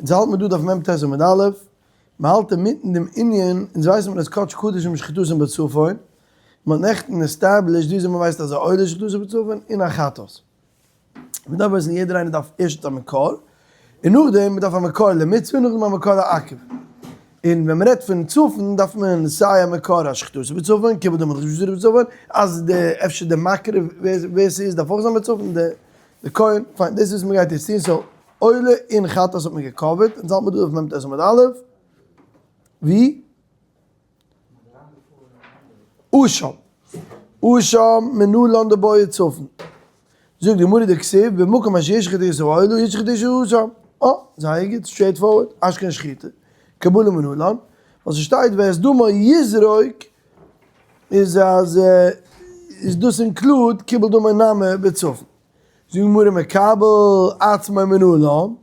אונז האלט מיר דא דף מ ט עמוד א', מען האלט אינמיטן דעם ענין, אונז ווייסן מיר אז קדש קדשים שחיטתן בצפון, מען האט נעכטן established וויאזוי מען ווייסט אז א עולה שחיטתו בצפון און א חטאת. מען דארף וויסן יעדער איינער דארף ערשט א מקור, און נאכדעם מען דארף א מקור למצוה און נאכדעם א מקור לעכב. און ווען מען רעדט פון צפון דארף מען סיי א מקור א שחיטתו בצפון, קיבל דמים שחיטתו בצפון, אז די אפשר די מקריב ווער ס'איז דארף אויך זיין בצפון, די די כהן, פיין דאס איז וואס מ'גייט יעצט טון, so עולה און חטאת האט מען גע cover ט, אונז האלט מיר דא אויף מ ט עמוד א', ווי? אשם, אשם מנלן דבעי צפון, זאגט די גמרא דכתיב במקום אשר ישחטו את העולה ישחטו את האשם, אה, זייער גוט, straight forward, אשכנ שחיטה, קבלה מנלן, ווייל ס'שטייט ואת דמו יזרוק איז אז איז דאס include קיבל דמו נמי בצפון. זאגט די גמרא מקבל עצמו מנלן,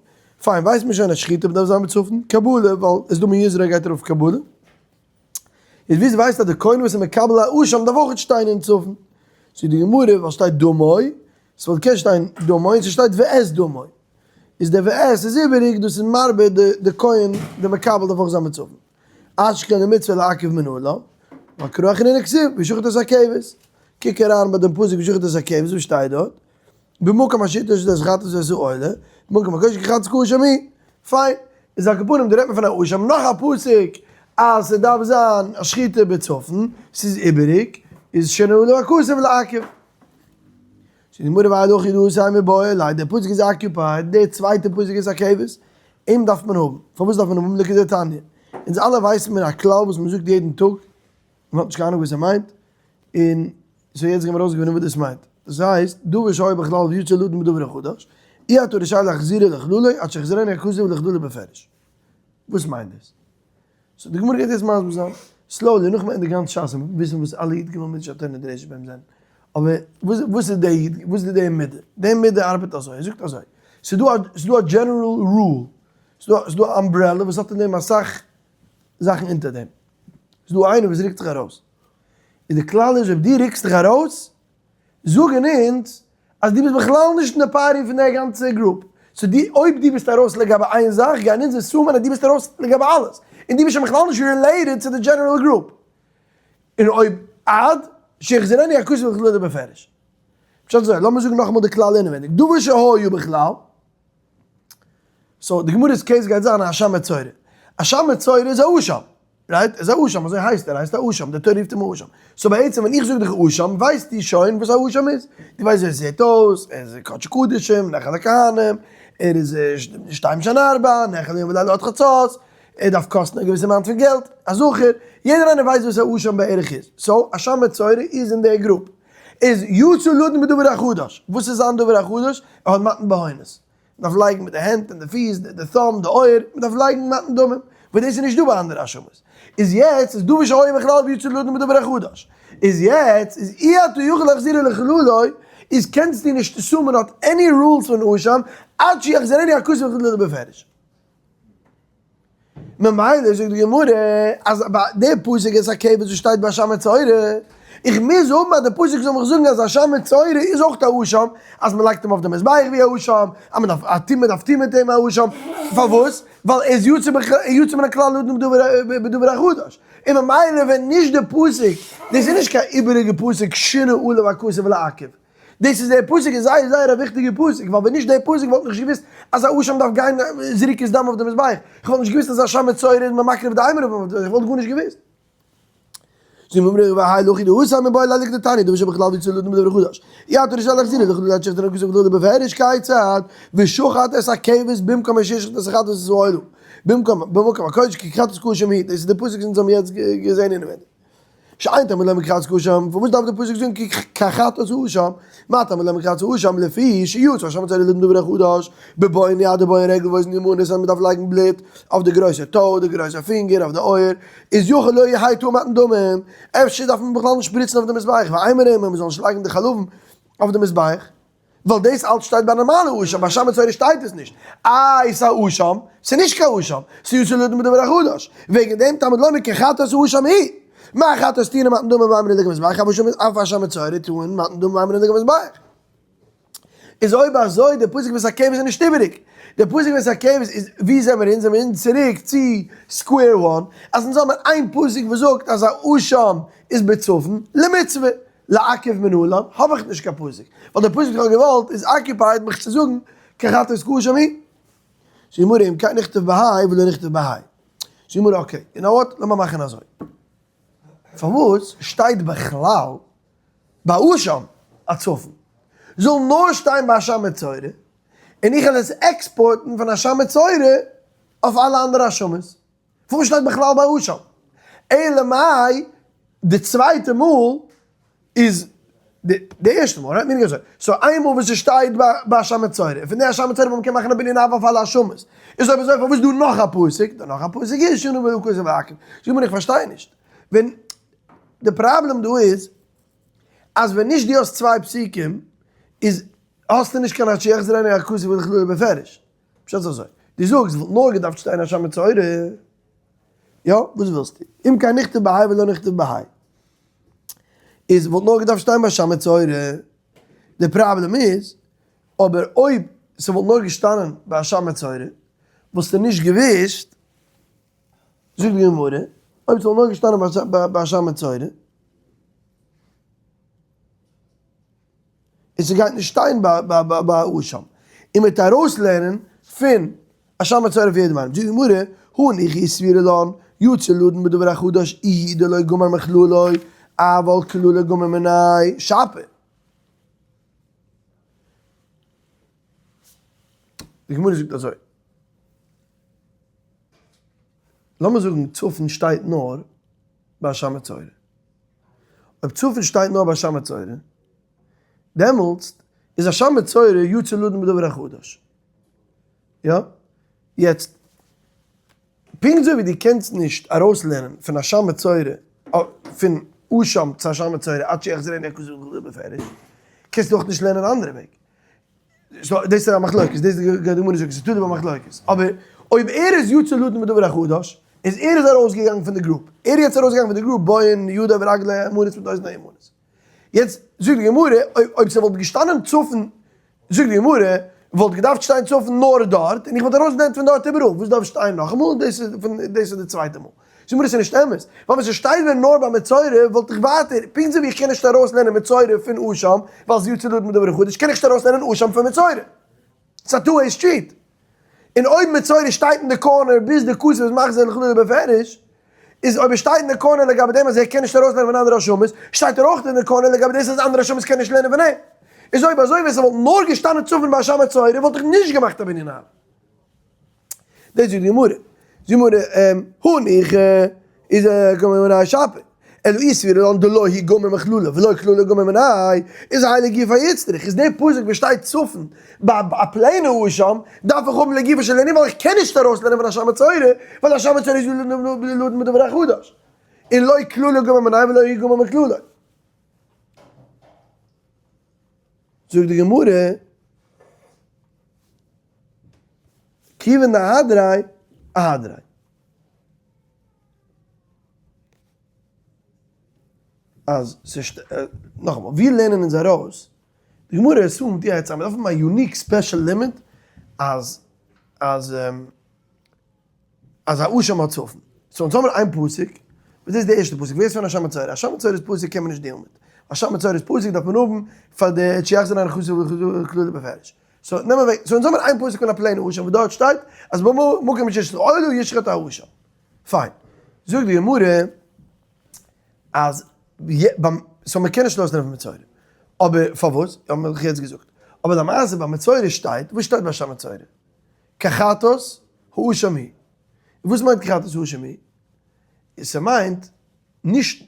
פיין ווייסט מען שוין אז שחיטה דארף זיין בצפון, קבלה ווייל את דמו יזרוק גייט ארויף קבלה. איז וויאזוי ווייסט אז די כהן וואס איז מקבל א אשם דארף אויך שטיין אין צפון? זאגט די גמרא ווייל שטייט דמו, ס'וואלט געקענט שטיין דמו און ס'שטייט ואת דמו, איז די ואת איז איבעריג דאס איז מרבה די כהן די מקבל דארף אויך זיין בצפון. אשכנ למצוה לעכב מנלן, ווייל קרא אחרינא כתיב ושחט את הכבש. קוק אריין ביי דעם פסוק ושחט את הכבש וואס שטייט דארט? במקום אשר ישחטו את החטאת ואת העולה, במקום הקודש כי חטאת כאשם הוא. פיין. איז על כל פנים דא רעדט מען פון א אשם, נאך א פסוק אז ס'דארף זיין א שחיטה בצפון, ס'איז איבעריג, איז שינה עליו הכתוב לעכב. זאגט די גמרא והאי דהכי דאתאי מיבעי ליה, דער פסוק איז occupied, דער צווייטער פסוק איז א כבש, אים דארף מען האבן, פארוואס דארף מען האבן לכדתניא? אונז אלע ווייסן מיר א כלל וואס מען זאגט יעדן טאג, מען האט נישט קיין אהנונג וואס ער מיינט, און so יעצט גיימיר ארויסגעפינען וואס דאס מיינט. דאס הייסט, דבר שהיה בכלל ויצא לדון בדבר החדש, אי אתה רשאי להחזירו לכללו עד שיחזירנו הכתוב לכללו בפירוש. וואס מיינט דאס? so די גמרא גייט יעצט מסביר זיין, slowly, נאך מען ענדיגט גאנץ שס און וויסן וואס אלע י ג מידות שהתורה נדרשת בהם זענען. אבער וואס וואס איז די וואס איז די מידה? די מידה ארבעט אזוי, ער זאגט אזוי, ס'איז דא א ס'איז דא א general rule, ס'איז דא ס'איז דא א umbrella וואס האט אין דעם אסאך זאכן אונטער דעם. ס'איז דא איינער וואס רוקט זיך ארויס. און די כלל איז אויב דו רוקסט דיך ארויס, זאגן אונז אז דו ביסט בכלל נישט אין די party פון די גאנצע group. so דו אויב דו ביסט ארויס לגבי איין זאך, גייען אונז assume ען אז דו ביסט ארויס לגבי אלעס. און דו ביסט שוין בכלל נישט related צו די general group. און אויב עד שיחזירנו הכתוב לכללו בפירוש. פשט אזוי, לאמיר זאגן נאכאמאל די כלל אינעווייניג. דבר שהיה בכלל. so די גמרא'ס case גייט זיין א אשם מצורע. אשם מצורע איז א אשם. right? איז א אשם, אזוי הייסט ער, הייסט א אשם, די תורה רופט אים א אשם. so בעצם ווען איך זאג דיך אשם, ווייסטו שוין וואס א אשם איז. דו ווייסט ווי עס זעט אויס, ער איז קדשי קדשים, נאכל לכהנים, ער איז שתיים שהן ארבע, נאכל יום ולילה עד חצות, ער דארף קאסטן א געוויסע amount פון געלט, א זכר, יעדער איינער ווייסט וואס א אשם בערך איז. so אשם מצורע איז אין די group. איז יצא לדון בדבר החדש. וואס איז זיין דבר החדש? ער האט מתן בהונות. מ'דארף לייגן מיט די הענט און די פיס, די thumb, די אויער, מ'דארף לייגן מתן דמים, וואס דאס איז נישט דא ביי אנדערע האשמות. איז יעצט איז דבר שהיה בכלל ויצא לדון בדבר החדש. איז יעצט איז אי אתה יכול להחזירו לכללו, איז קענסטו נישט assume ען האט any rules פון אשם, עד שיחזירנו הכתוב לכללו בפירוש. ממילא זאגט די גמרא אז ביי די פסוק איז א כבש וואס שטייט ביי אשם מצורע, איך מוז האבן אז די פסוק זאל מיך זאגן אז אשם מצורע איז אויך א אשם, אז מען לייגט אים אויף די מזבח ווי א אשם, אז מען דארף א טומאה דארף טון מיט אים א אשם, פארוואס? ווייל ער איז יוצא יוצא מן הכלל לדון בדבר החדש, און ממילא ווען נישט די פסוק, דאס איז נישט קיין איבעריגע פסוק שינה עליו הכתוב לעכב. דאס איז דער פסוק איז זייער זייער א וויכטיגע פסוק, ווייל ווען נישט דער פסוק וואלט איך נישט געוואוסט אז א אשם דארף גיין זריקת דם אויף די מזבח, איך וואלט נישט געוואוסט אז אשם מצורע איז מען מקריב די אימורים אויף די מזבח, איך וואלט גארנישט געוואוסט. זאגט מיר והאי להכי דהתם מיבעי ליה לכדתניא דבר שבכלל ויצא לדון בדבר חדש אי אתה רשאי להחזירו לכללו עד שיחזירנו הכתוב לכללו בפירוש כיצד ושחט את הכבש במקום אשר ישחט את החטאת ואת העולה במקום במקום הקודש כי חטאת כאשם היא דאס איז די פסוק וואס אונז האבן יעצט געזען אינעווייניג. שאין תלמוד לומר כחטאת כאשם, פארוואס דארף דער פסוק זאגן כחטאת האשם? מה תלמוד לומר כחטאת האשם? לפי שיצא אשם מצורע לדון דבר החדש, בבוהן יד ובוהן רגל ואוזן ימנית אז מען דארף לייגן בלוט אויף די גרויסע toe, די גרויסע פינגער, אויף די אויער, איז יכול לא יהא טעון מתן דמים, אפשר דארף מען בכלל נישט שפריצן אויף די מזבח, ואימורים, מען זאל נישט לייגן די חלבים אויף די מזבח. ווייל דאס אלץ שטייט ביי נארמאלע אשם, ביי אשם מצורע שטייט עס נישט. איי ס'איז א אשם? ס'איז נישט קיין אשם, ס'איז יצא לדון בדבר החדש. וועגן דעם תלמוד לומר כחטאת האשם היא. מה חטאת טעונה מתן דמים ואימורין לגבי מזבח, אף אשם מצורע טעון מתן דמים ואימורין לגבי מזבח. איז אויב אזוי די פסוק ואת הכבש איז נישט איבעריג. די פסוק ואת הכבש איז ווי זעמער אונז? זעמער אונז צוריק צו square one אז אונז האמער איין פסוק וואס זאגט אז א אשם איז בצפון למצוה לעכב מנלן האב איך נישט קיין פסוק ווייל די פסוק וואס איך האב געוואלט איז occupied מיך צו זאגן כחטאת כאשם היא. זאגט די גמרא אם כן נכתוב בהאי ולא נכתוב בהאי. זאגט די גמרא okay, you know what, לאמיר מאכן אזוי. פארוואס שטייט בכלל ביי אשם א צפון? זאל נאר שטיין ביי אשם מצורע, און איך וועל עס export ן פון אשם מצורע אויף אלע אנדערע אשמות. פארוואס שטייט בכלל ביי אשם? אלא מאי די צווייטע מאל איז די ערשטע מאל, right? מיר אזוי. so איינמאל וואס עס שטייט ביי אשם מצורע, און פון די אשם מצורע וואלט מען קענען מאכן א בנין אב אויף אלע אשמות. איז אויב אזוי פארוואס דא נאך א פסוק? די נאך א פסוק איז שנה ולא כתוב לעכב. זאג מיר איך פארשטיי נישט. ווען די פראבלעם דא איז אז ווען נישט דו האסט צוויי פסוקים איז האסטו נישט קיין אשר יחזרנו הכתוב ולכלולו בפירוש. פשט איז אזוי, דו זאגסט וואלט נאר געדארפט שטיין אשם מצורע, יא? וואס ווילסטו? אם כן נכתוב בהאי ולא נכתוב בהאי. איז וואלט נאר געדארפט שטיין ביי אשם מצורע. די פראבלעם איז, אבער אויב ס'וואלט נאר געשטאנען ביי אשם מצורע, וואלסטו נישט געוואוסט, זאגט די גמרא, אויב ס'וואלט נאר געשטאנען ביי אשם מצורע, און ס'גייט נישט שטיין ביי אשם, און מ'וועט ארויסלערנען פון אשם מצורע פון יעדעם איינעם, זאגט די גמרא, הניחא אי סבירא לן, יצא לדון בדבר החדש איהו דלא גמר מכללא, אבל כללא גמר מיניה, שפיר. די גמרא זאגט אזוי, לאמיר זאגן צפון שטייט נאר ביי אשם מצורע, אויב צפון שטייט נאר ביי אשם מצורע, דעמאלטס איז אשם מצורע יצא לדון בדבר החדש. יא? יעצט, פונקט אזוי ווי דו קענסט נישט ארויסלערנען פון אשם מצורע, פון אשם צו אשם מצורע עד שיחזרנו הכתוב לכלולו בפירוש, קענסטו אויך נישט לערנען אנדערע וועג. so דאס איז א מחלוקת, דאס איז די גמרא זאגט, ס'איז תלוי במחלוקת. אבער אויב ער איז יצא לדון בדבר החדש, איז ער איז ארויסגעגאנגען פון די group. ער איז יעצט ארויסגעגאנגען פון די group, בויען ידו ורגלו הימנית מיט אוזנו הימנית. יעצט זאגט די גמרא, אויב ס'וואלט געשטאנען צפון, זאגט די גמרא, וואלט געדארפט שטיין צפון נאר דארט, און איך וואלט ארויסגעלערנט פון דארט איבעראל, וואס דארף שטיין נאכאמאל? דאס איז פון דאס איז די צווייטע מאל. זאגט די גמרא ס'איז נישט אמת, ווייל ווען ס'שטייט ווען נאר ביי מצורע וואלט איך ווייטער, פונקט אזוי ווי איך קען נישט ארויסלערנען מצורע פון אשם, ווייל ס'איז יצא לדון בדבר החדש, קען איך נישט ארויסלערנען אשם פון מצורע. ס'איז א two way street. און אויב מצורע שטייט אין די corner ביז די כתוב איז מחזיר לכלולו בפירוש, איז אויב ער שטייט אין די corner לגבי דעם אז ער קען נישט ארויסלערנען פון אנדערע אשמות, שטייט ער אויך אין די corner לגבי דאס אז אנדערע אשמות קען נישט לערנען פון אים. איז אויב אזוי ווען ס'וואלט נאר געשטאנען צפון ביי אשם מצורע וואלט איך נישט געמאכט א בנין אב. דאס זאגט די גמרא. זאגט די גמרא, הניחא איז גמר מיניה שפיר. אלא אי סבירא לן דלא הוא גמר מכללא ולא כללא גמר מיניה, איז האי לגופיה איצטריך, איז דער פסוק וואס שטייט צפון ביי א plain ע אשם, דארף איך האבן לגופו של ענין ווייל איך קען נישט ארויסלערנען פון אשם מצורע, ווייל אשם מצורע איז לדון בדבר החדש. און לא כללא גמר מיניה ולא הוא גמר מכללא. זאגט די גמרא, כיוון דאהדריה אהדריה. אז ס'שט. נאכאמאל, ווי לערנען אונז ארויס? די גמרא איז פול מיט די עצה, מ'דארף האבן א unique special לימוד אז אז אז א אשם האט צפון. so אונז האבן איין פסוק, וואס דאס איז די ערשטע פסוק, ווער איז פון אשם מצורע? אשם מצורע'ס פסוק קען מען נישט deal ן מיט. אשם מצורע'ס פסוק דארף מען האבן פאר די שיחזור הנכסים וכלולו בפירוש. so נעם אוועק, so אונז האבן איין פסוק פון א plain אשם וואס דארט שטייט אז במקום שיש עולה ישחט האשם. פיין. זאגט די גמרא אז ביים, so מען קען נישט ארויסנעמען פון מצורע. אבער פארוואס? האבן מיר דאך יעצט געזאגט. אבער למעשה ביי מצורע שטייט, וואס שטייט ביי אשם מצורע? כחטאת האשם הוא. וואס מיינט כחטאת האשם הוא? ס'מיינט נישט,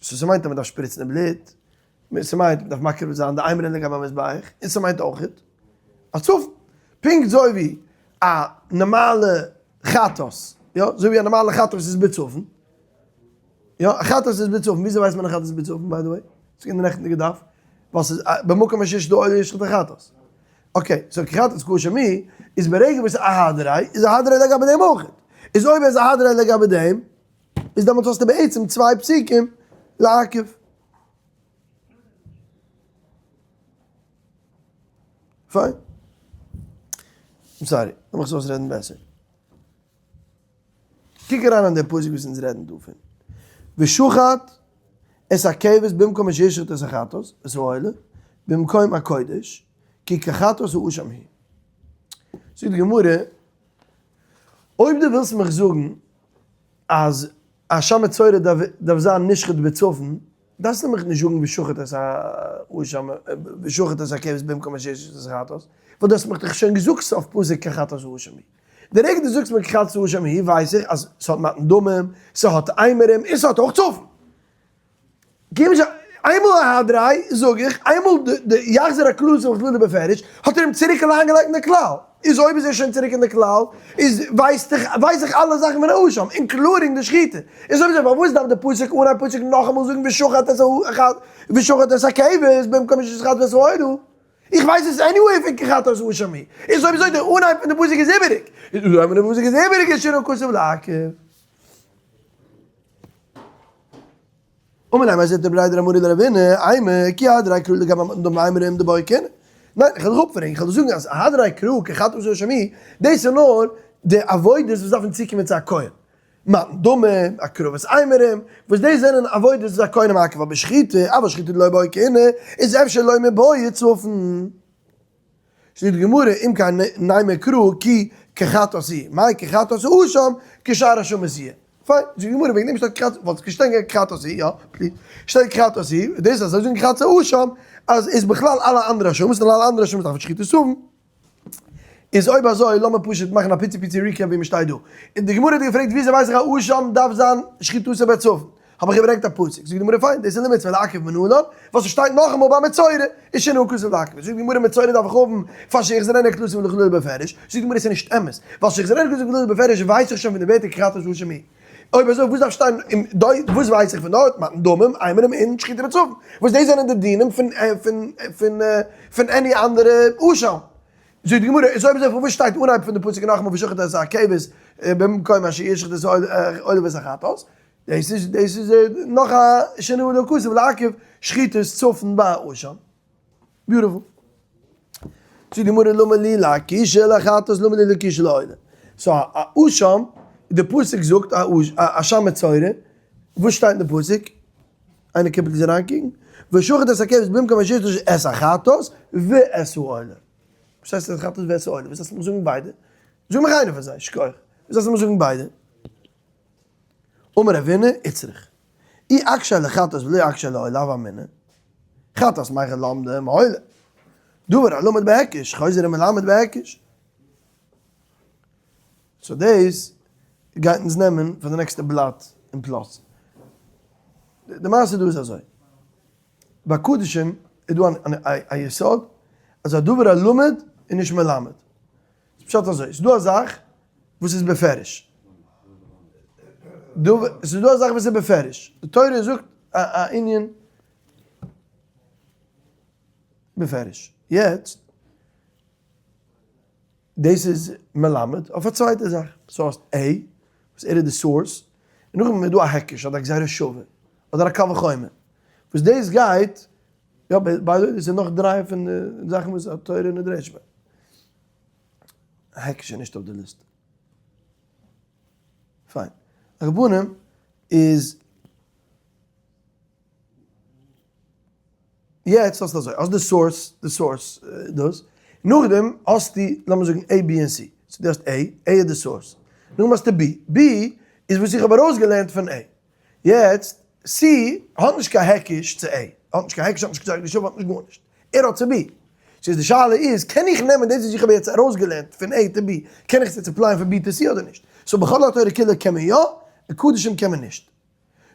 so ס'מיינט אז מ'דארף שפריצן די בלוט, ס'מיינט מ'דארף מקריב זיין די אימורין לגבי המזבח, און ס'מיינט אויכעט א צפון. פונקט אזוי ווי א נארמאלע חטאת, יא, אזוי ווי א נארמאלע חטאת איז בצפון, יא, א חטאת איז בצפון, וויאזוי ווייסט מען א חטאת איז בצפון by the way? ס'איז געווען די נעכטיגע דף, ווייל ס'איז במקום אשר יש עולה ישחט החטאת. okay, so כחטאת כאשם הוא, איז ברגע וואס אהדריה, איז אהדריה לגבי דעם אויכעט. איז אויב איז אהדריה לגבי דעם, איז דעמאלטס האסטו בעצם צוויי פסוקים לעכב. פיין. I'm sorry, לאמיך עס אויסרעדן בעסער. קוק אריין אין די פסוק וואס אונז רעדן דא פון. ושחט את הכבש במקום אשר ישחט את החטאת, את העולה, במקום הקודש, כי כחטאת האשם היא. זאגט די גמרא, אויב דו ווילסט מיך זאגן אז אשם מצורע דארף זיין נשחט בצפון, דארפסטו מיך נישט זאגן ושחט את האשם ושחט את הכבש במקום אשר ישחט את החטאת, ווייל דו האסט מיך דאך שוין געזאגט סוף פסוק כחטאת האשם היא. די רגע דו זאגסט מיר כחטאת האשם היא ווייס איך אז ס'האט מתן דמים, ס'האט אימורים און ס'האט אויך צפון. איינמאל אהדריי זאג איך, איינמאל די יחזיר הכללות וכללו בפירוש, האט ער אים צוריק אריינגעלייגט אין די כלל. איז אויב איז ער שוין צוריק אין די כלל, איז ווייסט איך ווייס איך אלע זאכן פון אשם, including די שחיטה. איז אויב אזוי פארוואס דארף די פסוק אנהייב פסוק נאכאמאל זאגן ושחט את ושחט את הכבש במקום ששחט את העולה? איך ווייס עס anyway פון כחטאת האשם היא. איז אויב אזוי די אנהייב פון די פסוק איז איבעריג. איז אויב די פסוק איז איבעריג איז שינה הכתוב לעכב. אמר ליה מר זוטרא בריה דרב מרי לרבינא, אימא, כי אהדריה קרא לגבי מתן דמים אימורים דבעי כהונה. ניין, איך וועל דיך אפפרעגן, איך וועל דיר זאגן אז אהדריה קרא כחטאת האשם היא, דאס איז נאר די עבודות וואס דארפן צוקומען צו א כהן. מתן דמים, הקרבת אימורים, וואס דאס זענען עבודות וואס א כהן איז מעכב אבער שחיטה, אבל שחיטה דלא בעי כהונה, איז אפשר לא מיבעיא צפון. זאגט די גמרא, אם כן נימא קרא כי כחטאת היא, מאי כחטאת האשם, כשאר אשמות יהיה. פיין, זאגט די גמרא וועגן דעם שטייט כחטאת, וואלט געשטאנען כחטאת היא, יא, please, שטייט כחטאת היא, דאס אז זיי זאגן כחטאת האשם, אז איז בכלל אלע אנדערע אשמות, און אלע אנדערע אשמות דארף מען שחיטה צפון. איז אויב אזוי לאמיר פשוט מאכן א פיצי פיצי recap ווי מ'שטייט דא. און די גמרא האט געפרעגט וויאזוי ווייס איך אז אשם דארף זיין שחיטתו בצפון? האב איך געברענגט א פסוק. זאגט די גמרא פיין, דאס איז למצוה לעכב מנלן, ווייל ס'שטייט נאכאמאל ביי מצורע, איז שינה הכתוב לעכב. זאגט די גמרא מצורע דארף איך האבן פאר שיחזירנו הכתוב לכללו בפירוש. זאגט די גמרא ס'איז נישט אמת, ווייל שיחזירנו הכתוב לכללו בפירוש ווייס איך שוין פון די ווערטער כחטאת האשם היא. אויב אזוי וואס דארף שטיין אין דא, וואס ווייס איך פון דארט, מתן דמים, אימורים און שחיטה בצפון, וואס דאס זענען די דינים פון פון פון פון any אנדערע אשם. זאגט די גמרא, איז אויב אזוי פארוואס שטייט אנהייב פון די פסוק נאכאמאל ושחט את הכבש במקום אשר ישחט את העולה ואת החטאת, דאס איז דאס איז נאך א שינה הכתוב לעכב שחיטת צפון באשם. Beautiful. זאגט די גמרא למה לי לאקושיה לחטאת למה לי לאקושיה לעולה. So א אשם, די פסוק זאגט א אשם מצורע, וואס שטייט אין די פסוק? איינער קען please אריינקוקן? ושחט את הכבש במקום אשר ישחט את החטאת ואת העולה. וואס הייסט את החטאת ואת העולה? וואס הייסט מ'מוז זאגן ביידע? זאג מיך איינער פון זיי, שכוח. וואס הייסט מ'מוז זאגן ביידע? אמר רבינא, איצטריך. אי אקשיה לחטאת ולא אקשיה לעולה הוה אמינא, חטאת מהיכא למדה מעולה. דבר הלמד בהיקש, חוזר ומלמד בהיקש. So דאס גייט אונז נעמען פאר די נעקסטע בלאט און plus. די מעשה דא איז אזוי. ביי קדשים איז דא א יסוד אז א דבר הלמד איז נישט מלמד. ס'איז פשט אזוי, ס'איז דא א זאך וואס איז בפירוש. ס'איז דא א זאך וואס איז בפירוש. די תורה זאגט א ענין בפירוש. יעצט, דאס איז מלמד אויף א צווייטע זאך. so האסט A, וואס ער איז די source, און נאכדעם איז דא א היקש אדער א גזירה שווה, אדער א קל וחומר, וואס דאס גייט, יא, by the way, דאס איז נאך דריי פון די זאכן וואס התורה נדרשת בה. היקש איז נישט אויף די ליסט. פיין. רבנים איז יעצט האסטו אזוי, האסט די source, די source דאס, נאכדעם האסטו לאמיר זאגן A B און C, so דו האסט A, A איז די source, נאכדעם האסטו B, B איז וואס איך האב ארויסגעלערנט פון A, יעצט C האט נישט קיין היקש צו A, האט נישט קיין היקש, האט נישט קיין גזירה שווה, האט נישט גארנישט, ער האט צו B. So די שאלה איז, קען איך נעמען דאס וואס איך האב יעצט ארויסגעלערנט פון A to B, קען איך עס יעצט apply ען פון B to C אדער נישט? So בכל התורה כולה קען מען יא, און קדשים קען מען נישט.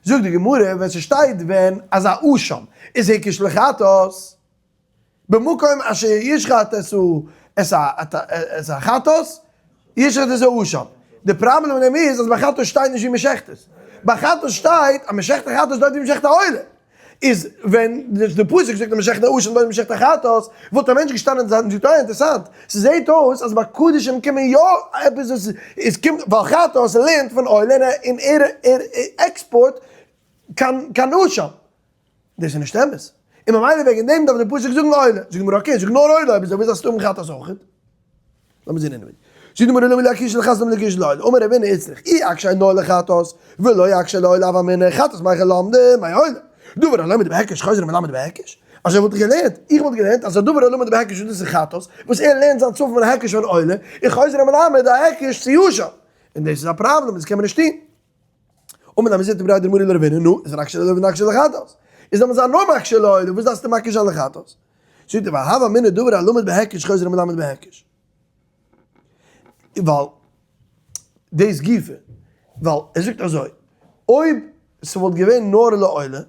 זאגט די גמרא, ווען ס'שטייט ווען אז א אשם איז היקש לחטאת, במקום אשר ישחט את החטאת, ישחט את האשם. די פראבלעם מיט דעם איז אז ביי חטאת שטייט נישט ווי מ'שחט עס. ביי חטאת שטייט אז מ'שחט א חטאת דארט ווי מ'שחט א עולה. איז ווען די פסוק זאגט אז מ'שחט א אשם דארט ווי מ'שחט א חטאת, וואלט א מענטש געשטאנען און געזאגט אה אינטערסאנט, ס'זעהט אויס אז ביי קדשים קען מען יא עפעס וואס עס קומט ווייל חטאת לערנט פון עולה און ער עקספארט קיין אשם. דאס איז נישט אמת. און ממילא וועגן דעם דארף דער פסוק זאגן עולה. זאגט די גמרא okay, זאג נאר עולה, אויב אזוי וואס דארפסטו האבן חטאת אויכעט? לאמיר זען אינעווייניג. זאגט די גמרא למה לי אקושא לחטאת למה לי אקושא לעולה, אמר רבינא איצטריך אי אקשיה נאר לחטאת, ולא אקשיה לעולה הוה אמינא חטאת מהיכא למדה מעולה. דבר הלומד בהיקש חוזר ומלמד בהיקש. אזוי וואלט איך געלערנט, איך וואלט געלערנט אז א דבר הלומד בהיקש וואס דאס איז חטאת, וואס ער לערנט זיין צפון היקש פון עולה, און חוזר ומלמד א היקש צו אשם. און דאס איז א פראבלעם, דאס קען מען נישט טון. אמר ליה מזוטי בריה דמרי לרבינא, נו, איז מקשה לעולה ונקשה לחטאת. איז זאל מען זיין נאר מקשה לעולה, וואס דארפסטו מקיש זיין לחטאת? זאגט ער, והוה אמינא דבר הלומד בהיקש חוזר ומלמד בהיקש. ווייל דאס גופא, ווייל ער זאגט אזוי, אויב ס'וואלט געווען נאר לעולה,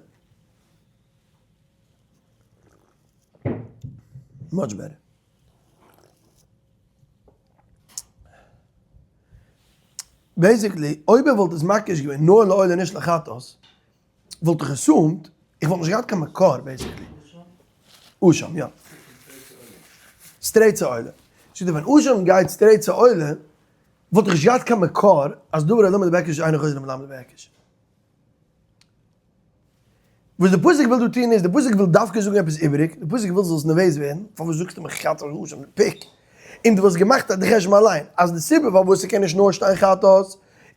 much better. Basically, אויב ער וואלט עס מקיש געווען נאר לעולה נישט לחטאת, וואלט איך assumed, איך וואלט נישט געהאט קיין מקור basically. אשם, יא. Straight צו עולה. זאגט ער ווען אשם גייט straight צו עולה, וואלט איך נישט געהאט קיין מקור אז דבר הלומד בהיקש אינו חוזר ומלמד בהיקש. וואס די פסוק וויל דא טון איז, די פסוק וויל דווקא זאגן עפעס איבעריג, די פסוק וויל זאלסט נערוועז ווערן, פארוואס זאגסטו מיך חטאת אשם pick, און דו וואלסט געמאכט די חשבון אליין, אז די סיבה פארוואס ס'קען נישט נאר שטיין חטאת,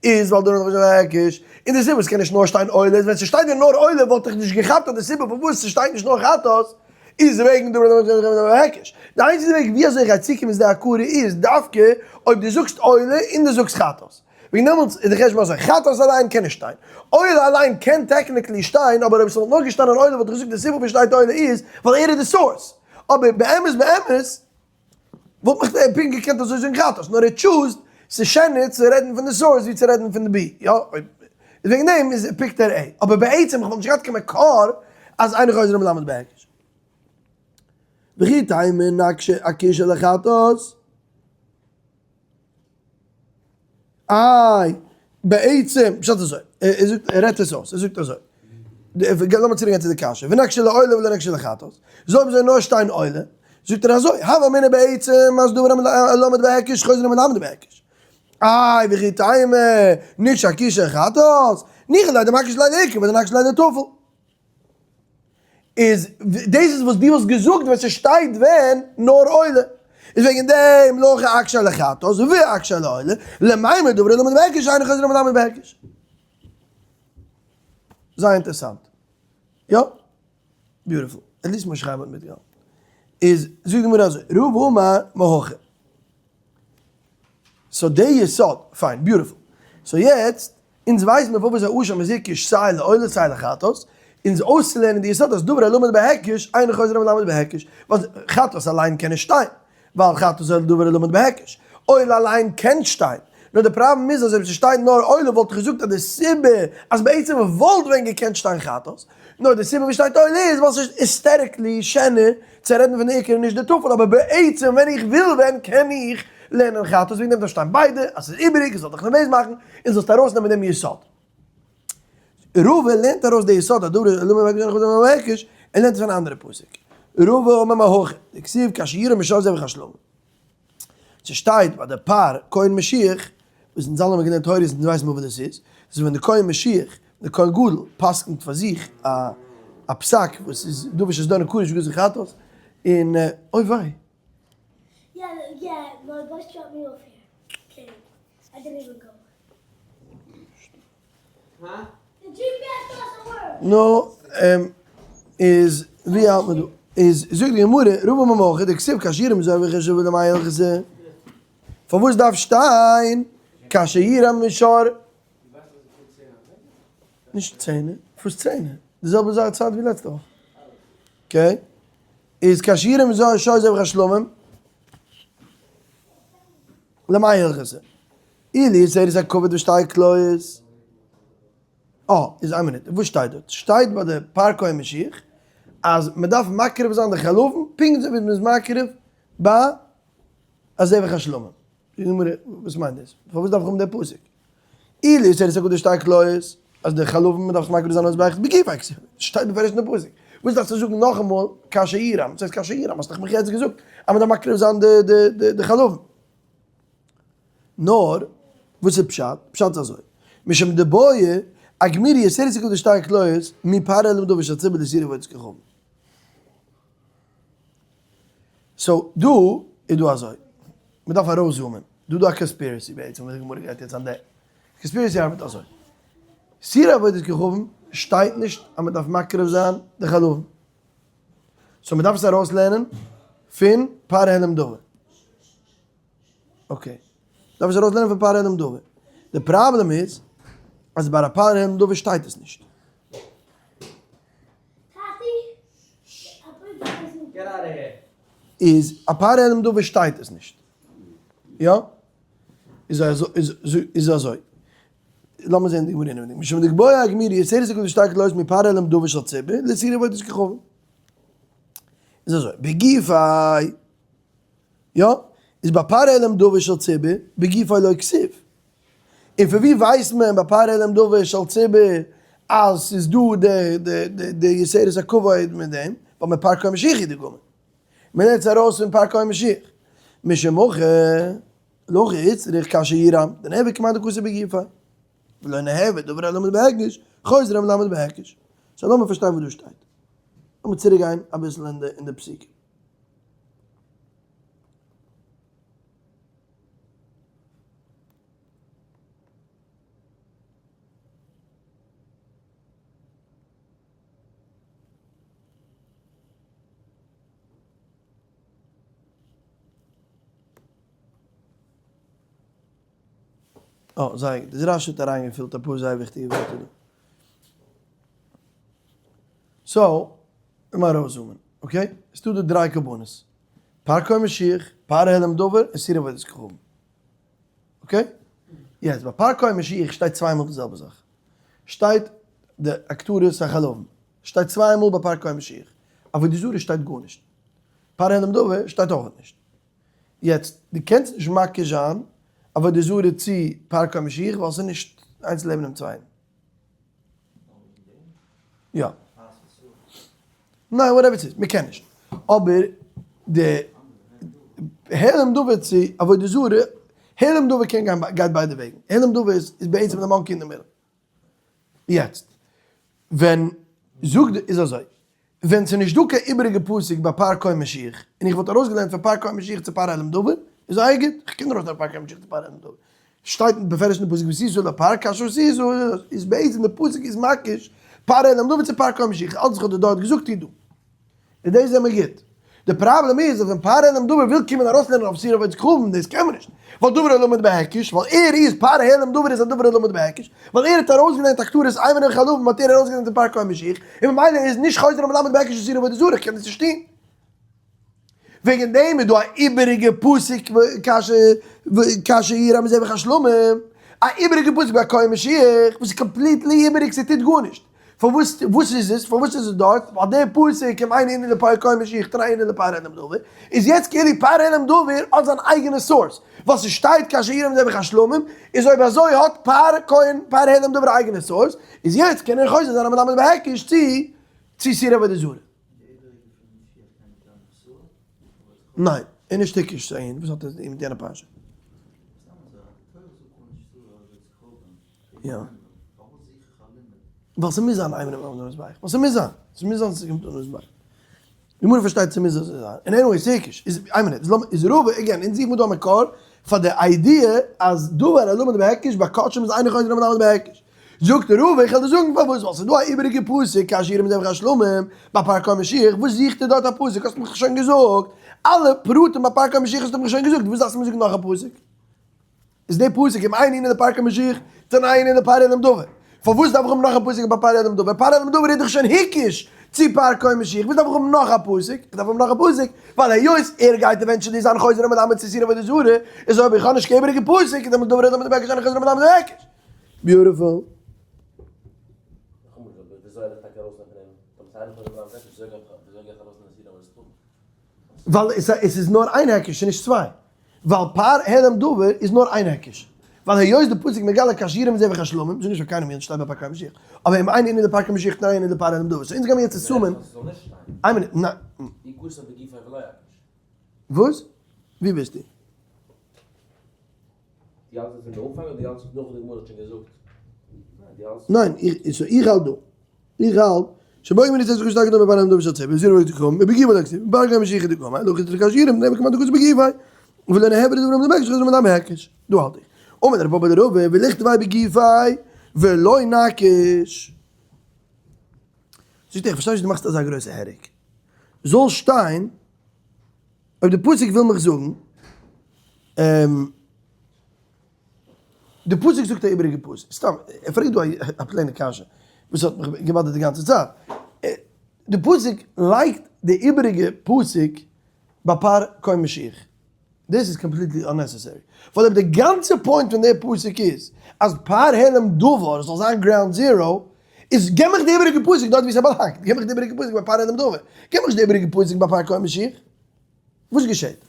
איז ווייל דערנאך איז א היקש, און די סיבה וואס ס'קען נישט נאר שטיין עולה איז ווען ס'שטייט ווען נאר עולה וואלט איך נישט געכאפט אז די סיבה פארוואס ס'שטייט נישט נאר חטאת איז וועגן דערנאך איז א היקש. די איינציגסטע וועג ווי אזוי איך גיי צוקומען צו די הכרה איז דווקא אויב דו זאגסט עולה און דו זאגסט חטאת. וועגן דעמאלטס איז די חשבון אזוי, חטאת אליין קען נישט שטיין, עולה אליין קען technically שטיין, אבער אויב ס'וואלט נאר געשטאנען עולה וואלט איך געזאגט די סיבה פארוואס שטייט עולה איז ווייל ער איז די source, אבער באמת באמת וואלט מיך דער פונקט געקענט אזוי זאגן חטאת, נאר ער choose ט ס'איז שענער צו רעדן פון די source ווי צו רעדן פון די בי, יא, אויב איז וועגן דעם איז pick ט ער A, אבער בעצם איך וואלט נישט געהאט קיין מקור אז אינו חוזר ומלמד בהיקש. וכי תימא נקשה אקושא לחטאת. איי, בעצם, פשט אזוי, ער זאגט, ער רעדט עס אויס, ער זאגט אזוי, לאמיר צוריק גיין צו די קשיא, ונקשה לעולה ולא נקשה לחטאת, זאל אויב אזוי נאר שטיין עולה, זאגט ער אזוי, הוה אמינא בעצם אז דבר הלומד בהיקש חוזר ומלמד בהיקש. איי, וכי תימא, נקשה אקושא לחטאת, ניחא ליה דמקיש ליה לעיקר ודנקשה ליה לטפל. איז דאס איז וואס דו וואלסט געזאגט ווען ס'שטייט ווען נאר עולה. איז וועגן דעם להכי אקשיה לחטאת ואקשיה לעולה, למימר דבר הלומד בהיקש אינו חוזר ומלמד בהיקש. זייער אינטערעסאנט. יא? Beautiful. At least משה חיים האט מיטגעהאלטן. איז זאגט די גמרא אזוי, רבא אמר מהכא. So די יסוד, פיין, beautiful. So יעצט, אונז ווייסן מיר פארוואס א אשם איז היקש סיי לעולה סיי לחטאת, אונז אויסצולערנען די יסוד אז דבר הלומד בהיקש אינו חוזר ומלמד בהיקש, ווייל חטאת אליין קען נישט שטיין, ווייל חטאת איז דבר הלומד בהיקש, עולה אליין קען שטיין, נאר די פראבלעם איז אז אויב ס'שטייט נאר עולה וואלט איך געזאגט אז די סיבה אז בעצם וואלט ווען געקענט שטיין חטאת, נאר די סיבה וואס שטייט עולה איז ווייל ס'איז aesthetically שענער צו רעדן פון די עיקר און נישט די טפל, אבער בעצם ווען איך וויל ווען קען איך לערנען חטאת, וועגן דעם דארף שטיין ביידע, אז ס'איז איבעריג עס זאל דיך נערוועז מאכן און זאלסט ארויסנעמען דעם יסוד. רבא לערנט ארויס די יסוד אז דבר הלומד בהיקש, ער לערנט עס פון א אנדערע פסוק. רבא אמר מהכא, דכתיב כאשר יראה משור זבח השלמים. ס'שטייט ביי די פר כהן משיח, וואס אונז אלע האבן געלערנט תורות אונז ווייסן מיר וואס דאס איז, דאס איז ווען די כהן משיח, די כהן גדול, פסק'נט פאר זיך א א פסק וואס איז דבר שזדונו קדוש וגזר חטאת, און אוי וויי. נו, איז ווי האלט מען דא? איז זאגט די גמרא, רבא אמר מהכא דכתיב כאשר יראה משור זבח השלמים למאי הלכתא? פארוואס דארף שטיין כאשר יראה משור? נישט צענע, וואס צענע? די זעלבע זאך צייט ווי לעצטע וואך. Okay. איז כאשר יראה משור זבח השלמים למאי הלכתא? אילו יתירות הכבד ושתי כליות. אה, איז איין מינוט, וואס שטייט דארט? שטייט ביי די פר כהן משיח אז מען דארף מקריב זיין די חלבים פונקט אזוי ווי מען איז מקריב ביי א זבח השלמים. זאגט די גמרא, וואס מיינט דאס? פארוואס דארף איך האבן די פסוק? אילו יתירות הכבד ושתי כליות, אז די חלבים מען דארף עס מקריב זיין אויס ביי בגופיה, שטייט בפירוש אין די פסוק. וואס דארפסטו זאגן נאכאמאל כאשר ירעם? וואס הייסט כאשר ירעם? האסט דאך מיך יעצט געזאגט אז מען דארף מקריב זיין די חלבים. נאר וואס איז פשט? פשט איז אזוי, משום דבעי אגמירי יסער זיך אויף די שטארק כליות מפרעה למדבר של ציבור דסירי ועוד כחום. So דא איז דא אזוי, מען דארף ארויסזומען, דא איז דא א conspiracy בעצם וואס די גמרא גייט יעצט אנטדעקן, conspiracy ארבעט אזוי, שעירי עבודת כוכבים שטייט נישט אז מען דארף מקריב זיין די חלבים, so מען דארף עס ארויסלערנען פון פר העלם דבר, okay, דארף עס ארויסלערנען פון פר העלם דבר, די פראבלעם איז אז ביי א פר העלם דבר שטייט עס נישט. איז א פר העלם דבר שטייט עס נישט. יא? איז איז אזוי. לאמיר זען די גמרא אינעווייניג. משום דקבעי הגמירי יסרת הקדוש שטארק לויז מפר העלם דבר של ציבור לשעירי עבודת כוכבים. איז אזוי. בגופיה יא? איז ביי פר העלם דבר של ציבור בגופיה לא כתיב. און פון ווי ווייסט מען ביי פר העלם דבר של ציבור אז ס'איז דא די די די די יתרת הכבוד מיט דעם? ווייל מפר כהן משיח הוא דגמר. מ'לערנט עס ארויס פון פר כהן משיח. משום הכי להכי איצטריך כאשר ירעם דנעבד כמאן דכתיב בגופיה. ולא נהווה דבר הלומד בהקדש, חוזר המלמד בהקדש. so לאמיר פארשטיין וואס דא שטייט. לאמיר צוריק גיין אביסל אין די אין די פסוקים. אה, זייער גוט. רשי האט אריינגעפילט אפאר זייער וויכטיגע ווערטער דא. so, לאמיר ארויסזומען, okay? עס איז דא דא דריי קרבנות. פר כהן משיח, פר העלם דבר, און שעירי עבודת כוכבים. okay? יעצט, ביי פר כהן משיח שטייט צוויי מאל די זעלבע זאך. שטייט די הקטרת החלבים. שטייט צוויי מאל ביי פר כהן משיח. עבודה זרה שטייט גארנישט. פר העלם דבר שטייט אויך נישט. יעצט, דו קענסט נישט מקיש זיין עבודה זרה צו פר כהן משיח ווייל ס'איז נישט איינס לעבן דעם צווייטן. יא. ניין whatever ס'איז, מ'קען נישט. אבער די העלם דבר צו עבודה זרה, העלם דבר קען גיין גייט ביידע וועגן. העלם דבר איז בעצם די monkey אין די middle. יעצט, ווען זאגט איז אזוי, ווען ס'איז נישט דא קיין איבעריגע פסוק ביי פר כהן משיח, און איך וואלט ארויסגעלערנט פון פר כהן משיח צו פר העלם דבר, איז זייער גוט, איך קען ארויסלערנען פר כהן משיח צו פר העלם דבר. שטייט בפירוש אין די פסוק ועשית לפר כאשר עשית, איז בעצם די פסוק איז מקיש פר העלם דבר צו פר כהן משיח, אלץ וואס איך האב דיר דארט געזאגט איז דא. און דאס זעמיר גוט. די פראבלעם איז אז ווען פר העלם דבר וויל קומען ארויסלערנען אויף שעירי עבודת כוכבים, דאס קען מען נישט, ווייל דבר הלמד בהיקש, ווייל ער איז פר העלם דבר איז א דבר הלמד בהיקש, ווייל ער האט ארויסגעלערנט הקטרת אימורין וחלבים האט ער ארויסגעלערנט אין פר כהן משיח, און ממילא איז נישט חוזר המלמד בהיקש אין שעירי עבודה זרה, איך קען דאס נישט טון. וועגן דעם איז דא א איבעריגע פסוק כאשר ירעם זבח השלמים, א איבעריגע פסוק ביי כהן משיח וואס איז completely איבעריג ס'טוט גארנישט. פארוואס וואס איז עס? פארוואס איז עס דארט? ווייל דער פסוק אם אין ענין לפר כהן משיח תנא ענין לפר העלם דבר, איז יעצט כאילו פר העלם דבר האט זיין אייגענע source, ווייל ס'שטייט כאשר ירעם זבח השלמים, איז אויב אזוי האט פר כהן פר העלם דבר א אייגענע source, איז יעצט קען ער חוזר זיין א מלמד בהיקש צו צו שעירי עבודה זרה. ניין, איז נישט היקש צו אים, וואס האט עס מיט יענע פרשה? יא. ווייל ס'מוז זיין איינער אויף די מזבח. ווייל ס'מוז זיין. ס'מוז זיין ס'קומט אן מזבח. די גמרא פארשטייט ס'מוז אזוי זיין. און anyway ס'היקש. איז איין מינוט. איז לאמיר איז רבא again אונז זוכן מיר דא א מקור פאר די idea אז דבר הלמד בהיקש ביי קדשים איז אינו חוזר המלמד בהיקש. זאגט רבא איך וועל דיר זאגן פארוואס ווייל ס'איז דא א איבעריגע פסוק כאשר ירעם זבח השלמים ביי פר כהן משיח וואס זוכט ער דארט א פסוק האסט מיך שוין געזאגט אלע פרטים ביי פר כהן משיח האסטו מיך שוין געזאגט וואס דארפסטו מיר זאגן נאך א פסוק? איז די פסוק אם אין ענין לפר כהן משיח תנא ענין לפר העלם דבר. פארוואס דארף איך האבן נאך א פסוק ביי פר העלם דבר? פר העלם דבר איז דאך שוין הקיש צו פר כהן משיח, וואס דארף איך האבן נאך א פסוק? איך דארף האבן נאך א פסוק ווייל היות ער גייט eventually זיין חוזר המלמד צו שעירי עבודה זרה, איז אויב איך האב נישט קיין איבעריגע פסוק איז דעמאלט דבר העלם דבר הקיש אינו חוזר המלמד בהיקש. Beautiful. ווייל עס איז נאר איין היקש און נישט צוויי. ווייל פר העלם דבר איז נאר איין היקש. ווייל היות די פסוק מגלה כאשר ירעם זבח השלמים, זאג נישט פאר קיינעם יענץ שטייט ביי פר כהן משיח, אבער אם אין ענין לפר כהן משיח תנא ענין לפר העלם דבר. so אונז גיימיר יעצט assume ען. איין מינוט, ניין. וואס? ווי ביסטו? די האלטסט עס אין די אנפאנג אדער די האלטסט עס נאך די גמרא האט שוין געזאגט? ניין, איך האלט דא. איך האלט. שבו גמ' ניצת חושת הקדומה בעל המדבר של צבע זירו ותקום ובגיבו דקסיב בר גם משיח דקום לא חושת קשירים נבק מה דקוס בגיבי ולא נהב לדבר מדבר שחזר מדם הקש דא האלט איך אומר רב אבא דרוב ולכת ביי בגיבי ולא נקש. זאגט ער איך פארשטיי נישט דו מאכסט אזא גרויסע headache זאל שטיין אויב די פסוק וויל מיך זאגן די פסוק זאגט א איבעריגע פסוק, סתם, ער פרעגט דא א plain ע קשיא וואס האט מיך געבאדערט די גאנצע צייט, די פסוק לייגט די איבעריגע פסוק ביי פר כהן משיח, דאס איז completely unnecessary, ווייל אויב די גאנצע point פון די פסוק איז אז פר העלם דבר זאל זיין ground zero, איז געב מיך די איבעריגע פסוק דארט ווי ס'באלאנגט, געב מיך די איבעריגע פסוק ביי פר העלם דבר, געב מיך נישט די איבעריגע פסוק ביי פר כהן משיח. וואס געשעט?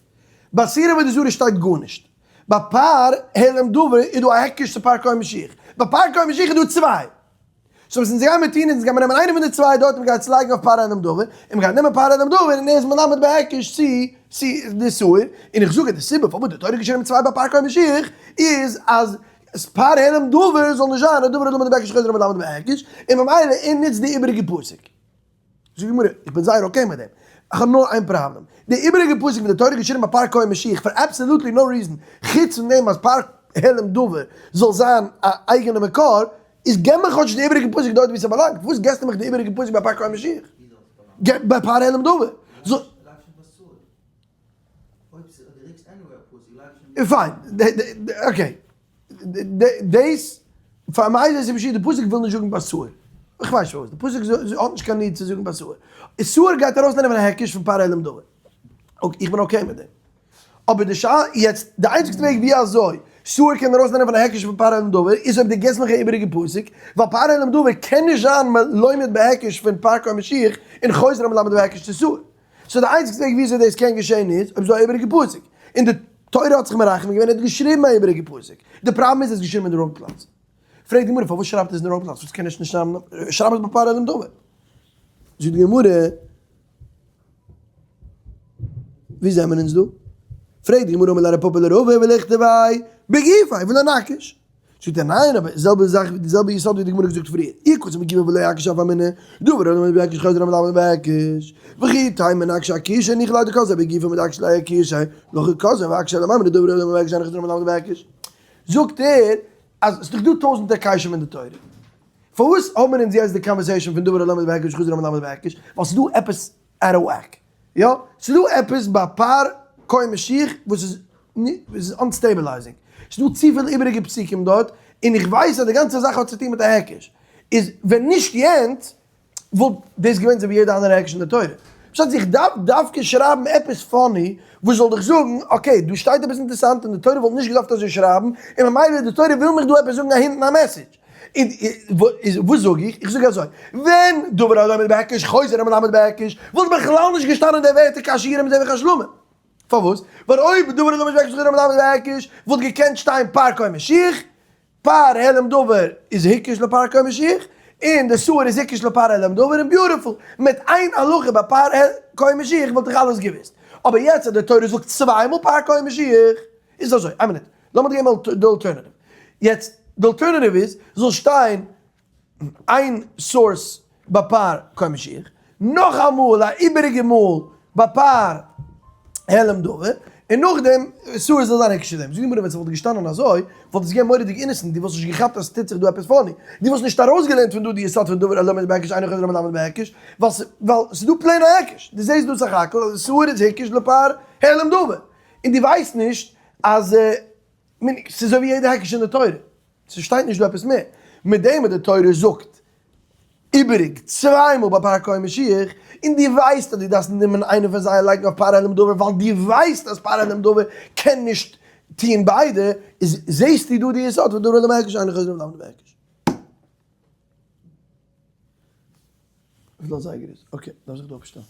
ביי שעיר עבודה זרה שטייט גארנישט. ביי פר העלם דבר איז דא א היקש צו פר כהן משיח. ביי פר כהן משיח איז דא צוויי. so וואס אונז גיימיר טון איז אונז גיימיר נעמען איינע פון די צוויי דארט און מ'גייט עס לייגן אויף פר העלם דבר, און מ'גייט נעמען פר העלם דבר און ער איז מלמד בהיקש צו צו די שעיר, און איך זאג אז די סיבה פארוואס די תורה האט געשריבן צוויי ביי פר כהן משיח איז אז פר העלם דבר זאל נישט זיין א דבר הלמד בהיקש חוזר המלמד בהיקש, און ממילא ער נוצט די איבעריגע פסוק. זאגט די גמרא, איך בין זייער okay מיט דעם, איך האב נאר איין פראבלעם, די איבעריגע פסוק ווי די תורה געשריבן ביי פר כהן משיח for absolutely no reason, חוץ פון דעם אז פר העלם דבר זאל זיין א אייגענע מקור, איז געב מיר כאטש די איבעריגע פסוק דארט ווי ס'באלאנגט, וואס געסטו מיך די איבעריגע פסוק ביי פר כהן משיח? געב ביי פר העלם דבר. פיין, okay, דאס פאר מיר איז עס פשוט, די פסוק וויל נישט זאגן ביי שעיר, איך ווייס נישט פארוואס, די פסוק האט נישט קיין need צו זאגן ביי שעיר, שעיר גייט ארויסנעמען א היקש פון פר העלם דבר, okay, איך בין okay מיט דעם, אבער די שאלה, יעצט, די איינציגסטע וועג ווי אזוי שעיר קען ארויסנעמען א היקש פון פר העלם דבר איז אויב דו גיבסט מיך א איבעריגע פסוק, ווייל פר העלם דבר קען נישט זיין מלומד בהיקש פון פר כהן משיח און חוזר המלמד בהיקש צו שעיר. so די איינציגסטע וועג וויאזוי דאס קען געשען איז אויב ס'איז דא א איבעריגע פסוק, און די תורה האט זיך מרחם געווען און האט געשריבן א איבעריגע פסוק, די פראבלעם איז עס איז געשריבן אין די wrong פלאץ. פרעגט די גמרא פארוואס שרייבט עס אין די wrong פלאץ, פארוואס קען עס נישט שרייבן, שרייב עס ביי פר העלם דבר. זאגט די גמרא, ווי זעמער אונז דא? פרעגט די גמרא אמר ליה רב פפא לרבא וליכתביה בגופיה ולא נקיש. זאגט ער ניין אבער די זעלבע זאך די זעלבע יסוד ווי די גמרא האט געזאגט פריער אי כתב בגופיה ולא אקיש הוה אמינא דבר הלמד בהיקש חוזר המלמד בהיקש וכי תימא נקש אקושא ניחא ליה דכתביה בגופיה מדאקש ליה אקושא להכי כתביה ואקשיה למימרא דבר הלמד בהיקש אינו חוזר המלמד בהיקש זאגט ער אז ס'איז דאך דא טויזענטער היקשים אין די תורה פארוואס האבן מיר אונז יעצט די conversation פון דבר הלמד בהיקש חוזר המלמד בהיקש ווייל ס'איז דא עפעס out of whack. יא, ס'איז דא עפעס ביי פר כהן משיח וואס איז איז unstabilizing. ס'איז דא צופיל איבעריגע פסוקים דארט, און איך ווייס אז די גאנצע זאך האט צוטון מיט א היקש. איז ווען נישט יענץ, וואלט דאס געווען אזוי ווי יעדע אנדערע היקש אין די תורה. פשט איז איך דארף דווקא שרייבן עפעס funny וואס זאל דיך זאגן, okay, דא שטייט עפעס אינטערסאנט און די תורה וואלט נישט געדארפט אזוי שרייבן, און ממילא די תורה וויל מיך דא עפעס זאגן א hint און א message. און וואס זאג איך? איך זאג אזוי, ווען דבר הלומד בהיקש חוזר המלמד בהיקש, וואלט בכלל נישט געשטאנען די ווערטער כאשר יראה מזבח השלמים. פארוואס? ווייל אויב דבר הלומד בהיקש חוזר המלמד בהיקש, וואלט געקענט שטיין פר כהן משיח, פר העלם דבר איז היקש לפר כהן משיח, און די שעיר איז היקש לפר העלם דבר, און beautiful, מיט איין הלכה ביי פר כהן משיח וואלט איך אלעס געוואוסט. אבער יעצט אז די תורה זאגט צוויי מאל פר כהן משיח, איז אזוי, איין מינוט, לאמיר דיר געבן די alternative. יעצט, די alternative איז, זאל שטיין איין source ביי פר כהן משיח, נאכאמאל א איבעריגע מאל ביי פר העלם דבר, און נאכדעם שעיר זאל זיין היקש צו דעם. זאגט די גמרא ווען ס'וואלט געשטאנען אזוי, וואלט עס געווען מורא'דיג innocent, דו וואלסט נישט געכאפט אז ס'טוט זיך דא עפעס funny, דו וואלסט נישט ארויסגעלערנט פון דא די יסוד פון דבר הלומד בהיקש אינו חוזר המלמד בהיקש, ווייל ס'איז דא plain א היקש, דו זעסט דא סך הכל אז שעיר איז היקש לפר העלם דבר, און דו ווייסט נישט אז ס'איז אזוי ווי יעדע היקש אין די תורה, ס'שטייט נישט דא עפעס מער, מיט דעם וואס די תורה זאגט איבעריג צוויי מאל ביי פר כהן משיח, און דו ווייסט אז דו דארפסט נעמען איינע פון זיי און לייגן אויף פר העלם דבר ווייל דו ווייסט אז פר העלם דבר קען נישט טוהן ביידע, איז זעהסטו דא די יסוד פון דבר הלומד בהיקש אינו חוזר המלמד בהיקש. וויפיל אזייגער איז? okay, דארף זיך דא אפשטעלן.